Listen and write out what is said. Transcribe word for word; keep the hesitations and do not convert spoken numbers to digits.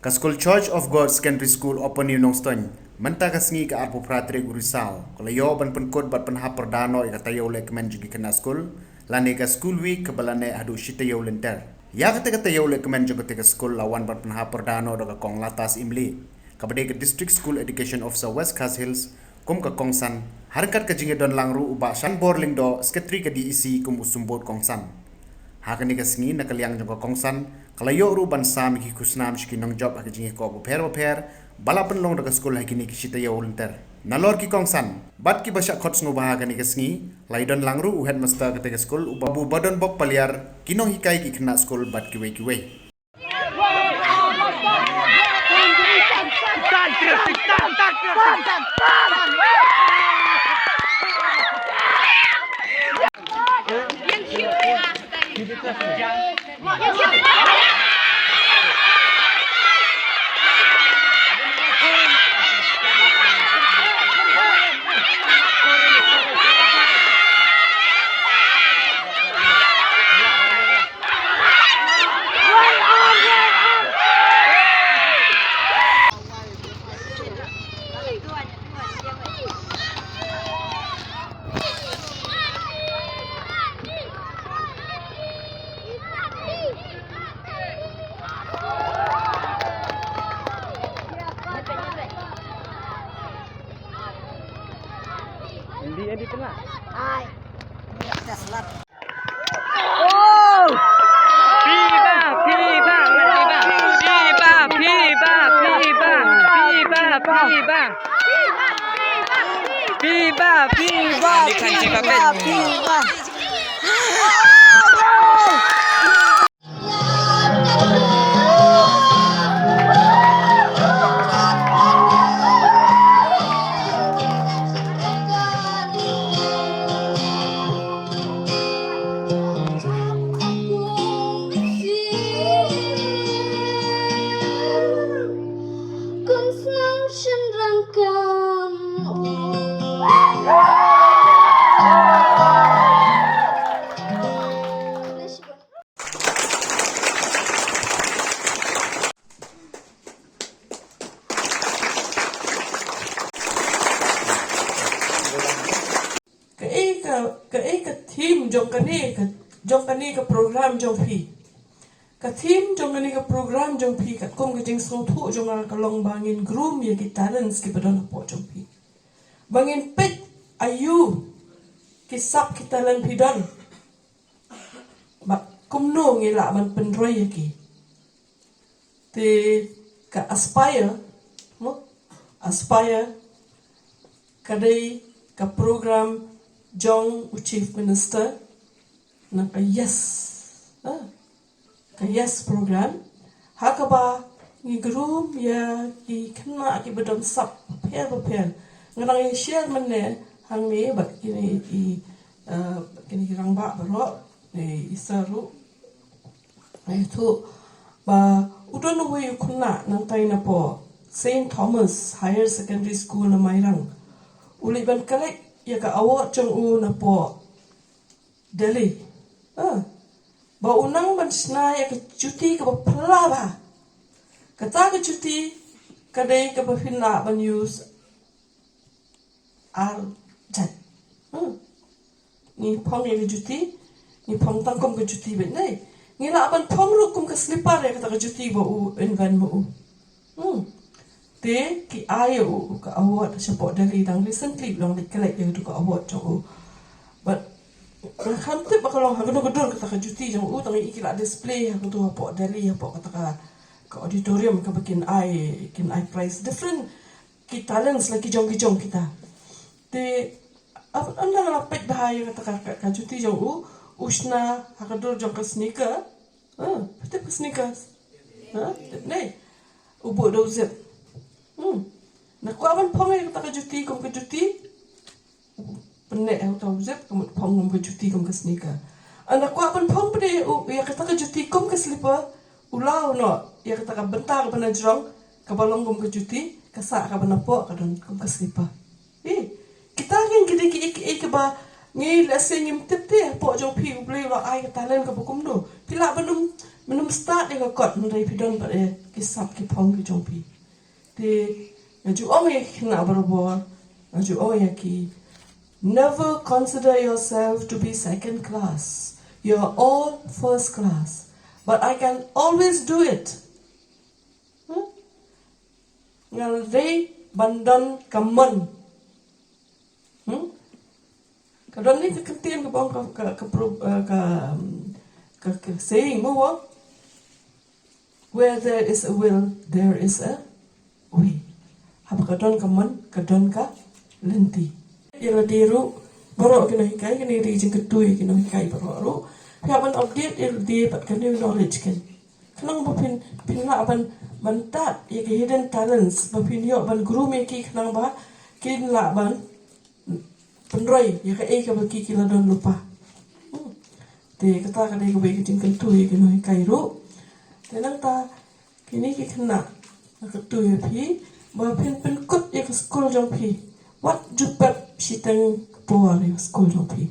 Ka skul Church of God Secondary School Upper New Nongstoiñ mynta ka sngi ka arphew phra tarik u Risaw ka la ïoh ban pynkut bad pynhap pyrda noh ïa ka taïew lehkmen jong ki khynnah skul lane ka School Week kaba la neh haduh shi taïew lynter. Ïa kata ka taïew lehkmen jong kata ka skul la wan ban pynhap pyrda noh da ka Kong Latas Imli kaba dei ka District School Education Officer West Khasi Hills kum ka kongsan, ha ryngkat ka jingïadon lang ruh u Bah Shanbor Lyngdoh, Secretary ka D E C kum u symbud kongsan. Ha kane ka sngi na ka liang jong ka kongsan ka la ïoh ruh ban sam ïa ki khusnam sha ki nongjop ha ki jingïakop bapher bapher ba la pynlong da ka skul ha kine ki shi taïew lynter. Nalor ki kongsan bad kiba shah khot sngewbha ha kane ka sngi la ïadon lang ruh u headmaster kata ka skul u Babu Badonbok Paliar, ki nonghikai ki khynnah skul bad kiwei kiwei. Hindi, hindi pala. Ay. Hindi, hindi pala. Kaei ka, kaei ka theme jong kane ka, jong kane ka program jong phi? Ka theme jong kane ka program jong phi katkum ka jingsngewthuh jong nga ka long ba ngin groom ïa ki talents kiba don hapoh jong phi. Ba ngin peit aïu ki sap ki talent phi don. Bad kumno ngi lah ban pynroi ïa ki. Te ka Aspire, mo? Aspire ka dei ka program jong u Chief Minister na ka YES. Ah. Ka YES program ha kaba ngi groom ïa ki khynnah kiba don sap bapher bapher. Nga dang ïa share mynne hangne bad kine ki, eh, kine ki rangbah baroh, eh, i sir ruh. Nga ïathuh ba u don uwei u khynnah nangtai napoh Saint Thomas Higher Secondary School na Mairang. U leit ban collect ïa ka award jong u napoh Delhi. Ah. Ba u nang ban shna ïa ka juti kaba phylla bha. Kata ka juti ka dei kaba phin lah ban use ar jait. Hmm. Ngi phong ïa ka juti, ngi phong tang kum ka juti beit ne. Ngi lah ban phong ruh kum ka slipper ïa kata ka juti ba u invent ma u. Hmm. Te ki ai ïa u ka award shapoh Delhi, dang recently u dang leit collect ïa u ka award jong u. But nga khlem tip ba ka long ha kano ka dur kata ka juti jong u, tang ïa ki la display ha kata hapoh Delhi, hapoh kata ka, ka auditorium kaba kin ai, kin ai prize. Different ki talents la ki jong ki jong kita. Te ap-, ynda nga la peit bha ïa kata ka, ka, ka juti jong u, u shna ha ka dur jong ka sneaker. Ha, tip ka sneakers? Ha, tip ne? U buh da u zip. Hmm. Nga kwah ban phong ïa kata ka juti kum ka juti. Pyneh ïa uta u zip, ka mut phong kum ka juti kum ka sneaker. Nga kwah ban phong pat ïa u, ïa kata ka juti kum ka slipper. U law noh ïa kata ka bynta kaba na jrong, kaba long kum ka juti, ka sah kaba napoh ka don kum ka slipper. Eh, kita ki dei kiei kiei kiba ngi lehse ngim tip te, hapoh jong phi U Blei u la ai ka talent kaba kumno. Phi lah ban ym, Mynnym start ïa ka kot hynrei phi don pat ïa ki sap ki phong ki jong phi. Te nga ju ong ïa ki khynnah barabor, nga ju ong ïa ki, never consider yourself to be second class. You're all first class. But I can always do it. Hmm? Nga dei ban don ka mon. Hmm? Ka don ne ka kyntien ka bong ka, ka, ka, pro- eh, ka, um, ka, ka saying mo wa. Where there is a will, there is a way. Haba ka don ka mon, ka don ka lynti. Ïa lade ruh, baroh ki nonghikai, kane ka dei ka jingkyntu ïa ki nonghikai baroh ruh. Phi hap ban update ïa lade bad ka new knowledge kan. Khnang ba phin, phin lah ban, ban tad ïa ki hidden talents, ba phin ïoh ban groom ïa ki khnang ba kin lah ban pynroi ïa kaei kaba ki, ki la don lypa. Hmm. Te kata ka dei kawei ka jingkyntu ïa ki nonghikai ruh. Te nangta kine ki khynnah, nga kyntu ïa phi ba phin pynkut ïa ka skul jong phi. Wat ju pep shiteng por ïa ka skul jong phi.